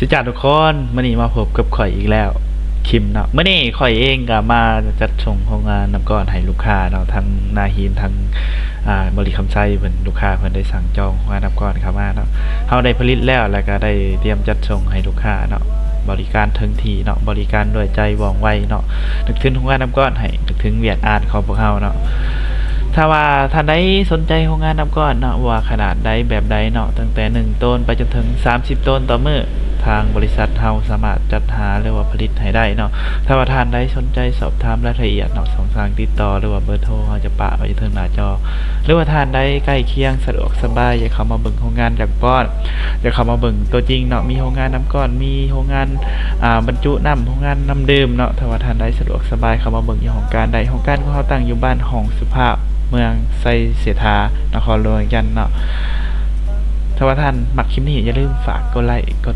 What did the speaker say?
ສະຫວັດດີທຸກຄົນ, ມື້ນີ້ມາພົບກັບຂ້ອຍອີກແລ້ວ ຄິມເນາະ. ມື້ນີ້ຂ້ອຍເອງກໍມາຈັດສົ່ງໂຮງງານນ້ຳກ້ອນໃຫ້ລູກຄ້າເນາະ, ທັງນາຫີນ ທັງ ອ່າ ບໍລິຄຳໄຊເພິ່ນ, ລູກຄ້າເພິ່ນໄດ້ສັ່ງຈອງໂຮງງານນ້ຳກ້ອນເຂົ້າມາເນາະ. ເຮົາໄດ້ຜະລິດແລ້ວ ແລ້ວກໍໄດ້ຕຽມຈັດສົ່ງໃຫ້ລູກຄ້າເນາະ, ບໍລິການເຖິງທີ່ເນາະ, ບໍລິການດ້ວຍໃຈວ່ອງໄວເນາະ. ນຶກເຖິງໂຮງງານນ້ຳກ້ອນໃຫ້ນຶກເຖິງວຽດອານຂອງພວກເຮົາເນາະ. ຖ້າວ່າທ່ານໃດສົນໃຈໂຮງງານນ້ຳກ້ອນເນາະ, ບໍ່ວ່າຂະໜາດໃດແບບໃດເນາະ, ຕັ້ງແຕ່ໜຶ່ງໂຕນໄປຈົນເຖິງສາມສິບໂຕນຕໍ່ມື້, ທາງບໍລິສັດເຮົາສາມາດຈັດຫາ ຫຼືວ່າຜະລິດໃຫ້ໄດ້ເນາະ. ຖ້າວ່າທ່ານໃດສົນໃຈສອບຖາມລາຍລະອຽດເນາະ, ຊ່ອງທາງຕິດຕໍ່ ຫຼືວ່າເບີໂທເຮົາຈະປະໄວ້ຢູ່ເທິງໜ້າຈໍ, ຫຼືວ່າທ່ານໃດໃກ້ຄຽງສະດວກສະບາຍ ຢາກເຂົ້າມາເບິ່ງໂຮງງານນ້ຳກ້ອນ, ຢາກເຂົ້າມາເບິ່ງຕົວຈິງເນາະ, ມີໂຮງງານນ້ຳກ້ອນ, ມີໂຮງງານ ອ່າ ບັນຈຸນ້ຳ, ໂຮງງານນ້ຳດື່ມເນາະ. ຖ້າວ່າທ່ານໃດສະດວກສະບາຍ ເຂົ້າມາເບິ່ງຢູ່ຫ້ອງການໄດ້. ຫ້ອງການຂອງເຮົາຕັ້ງຢູ່ບ້ານຫ້ອງສຸພາບ, ເມືອງໄຊເສດຖາ, ນະຄອນຫຼວງວຽງຈັນເນາະ. ຖ້າວ່າທ່ານມັກຄລິບນີ້ ຢ່າລືມຝາກກົດໄລ, ກົດ